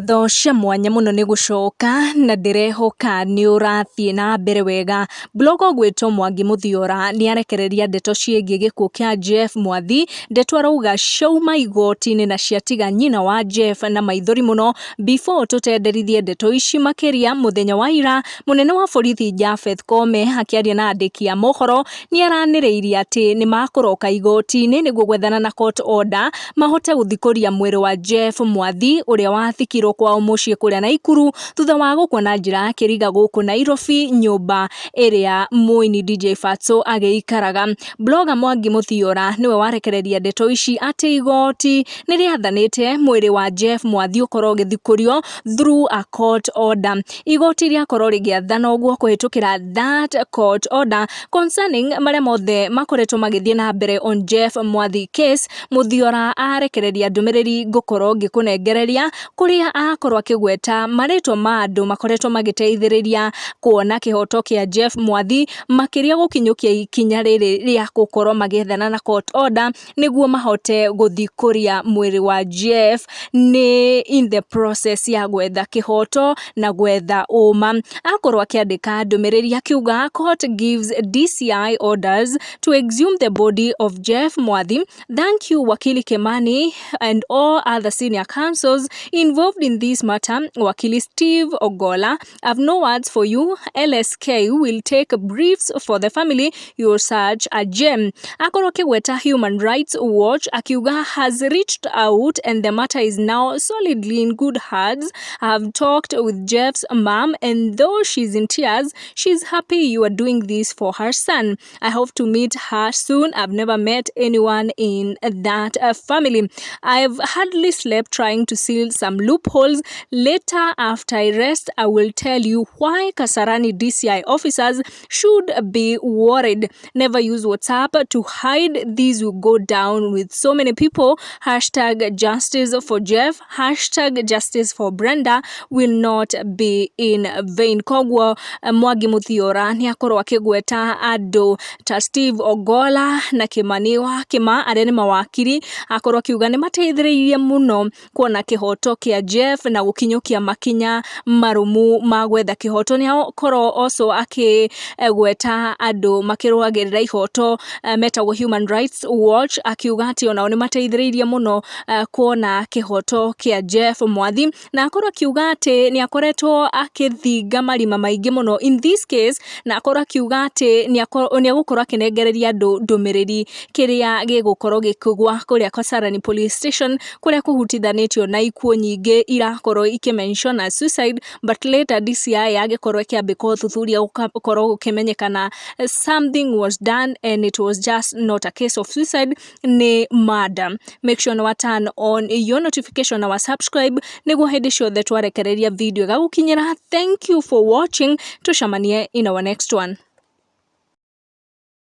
Ngatho cia mwanya mũno nĩ gũcoka na ndĩrehoka nĩ ũrathiĩ na mbere wega. Blogger ũgwĩtwo Mwangi Mũthiora nĩ arekereria ndeto ciĩgiĩ gĩkuũ kĩa Jeff Mwathi, ndeto arauga ciauma igoti-inĩ na ciatiga nyina wa Jeff na maithori mũno. Before tũtenderithie ndeto ici makĩria, mũthenya wa ira mũnene wa borithi Japheth Koome akĩaria na andĩki a mohoro nĩ aranĩrĩirie atĩ nĩ makũroka igoti-inĩ nĩguo gwethana na court order mahote gũthikũria mwĩrĩ wa Jeff Mwathi ũrĩa wathikirwo kwao mũciĩ kũrĩa Naikuru thutha wa gũkua na njĩra ya kĩriga gũkũ Nairobi, nyũmba ĩrĩa mũini DJ Fatxo agĩikaraga. Blogger Mwangi Mũthiora nĩwe warekereria ndeto ici atĩ igoti nĩ rĩathanĩte mwĩrĩ wa Jeff Mwathi ũkorwo ũgĩthikũrio through a court order. Igoti rĩakorwo rĩgĩathana ũguo kũhĩtũkĩra that court order concerning marĩa mothe makoretwo magĩthiĩ na mbere on Jeff Mwathi case. Mũthiora arekereria ndũmĩrĩri ngũkorwo ngĩkũnengereria kũrĩa akorwo akĩgweta marĩtwa ma andũ makoretwo magĩteithĩrĩria kuona kĩhoto kĩa Jeff Mwathi, makĩria gũkinyũkia ikinya rĩrĩ rĩa gũkorwo magĩethana na court order nĩguo mahote gũthikũria mwĩrĩ wa Jeff, nĩ in the process ya gwetha kĩhoto na gwetha ũma. Akorwo akĩandĩka ndũmĩrĩri akiuga, "Court gives DCI orders to exhume the body of Jeff Mwathi. Thank you, Wakili Kimani and all other senior counsels involved in this matter. Wakili Steve Ogola, I've no words for you. LSK will take briefs for the family. You're such a gem." Akorwo akĩgweta Human Rights Watch akiuga, "Has reached out and the matter is now solidly in good hands. I have talked with Jeff's mom and though she's in tears, she's happy you are doing this for her son. I hope to meet her soon. I've never met anyone in that family. I've hardly slept trying to seal some loopholes. Later, after I rest, I will tell you why Kasarani DCI officers should be worried. Never use WhatsApp to hide. These will go down with so many people. #JusticeForJeff, #JusticeForBrenda will not be in vain." Koguo Mwangi Muthiora nĩ akorwo akĩgweta andũ ta Steve Ogola na Kimani wa Kima arĩa nĩ mawakiri, akorwo akiuga nĩ mateithĩrĩirie mũno kuona kĩhoto kĩa Jeff na gũkinyũkia makinya marũmu ma gwetha kĩhoto. Nĩ akorwo also akĩgweta andũ makĩrũagĩrĩra ihoto metagwo Human Rights Watch, akiuga atĩ onao nĩ mateithĩrĩirie mũno kuona kĩhoto kĩa Jeff Mwathi, na akorwo akiuga atĩ nĩ akoretwo akĩthinga marima maingĩ mũno in this case, na akorwo akiuga atĩ nĩ egũkorwo akĩnengereria andũ ndũmĩrĩri kĩrĩa gĩgũkorwo gĩkĩgwa kũrĩa Kasarani Police Station, kũrĩa kũhutithanĩtio na ikuũ nyingĩ irakorwo ikĩ as suicide, but later DCI yagĩkorwo ĩkĩambĩka ũthuthuria gũkorwo gũkĩmenyekana something was done and it was just not a case of suicide, nĩ murder. Make sure nĩ turn on your notification na wa subscribe nĩguo hĩndĩ ciothe twarekereria video ĩgagũkinyĩra. Thank you for watching. Tucemanie in our next one.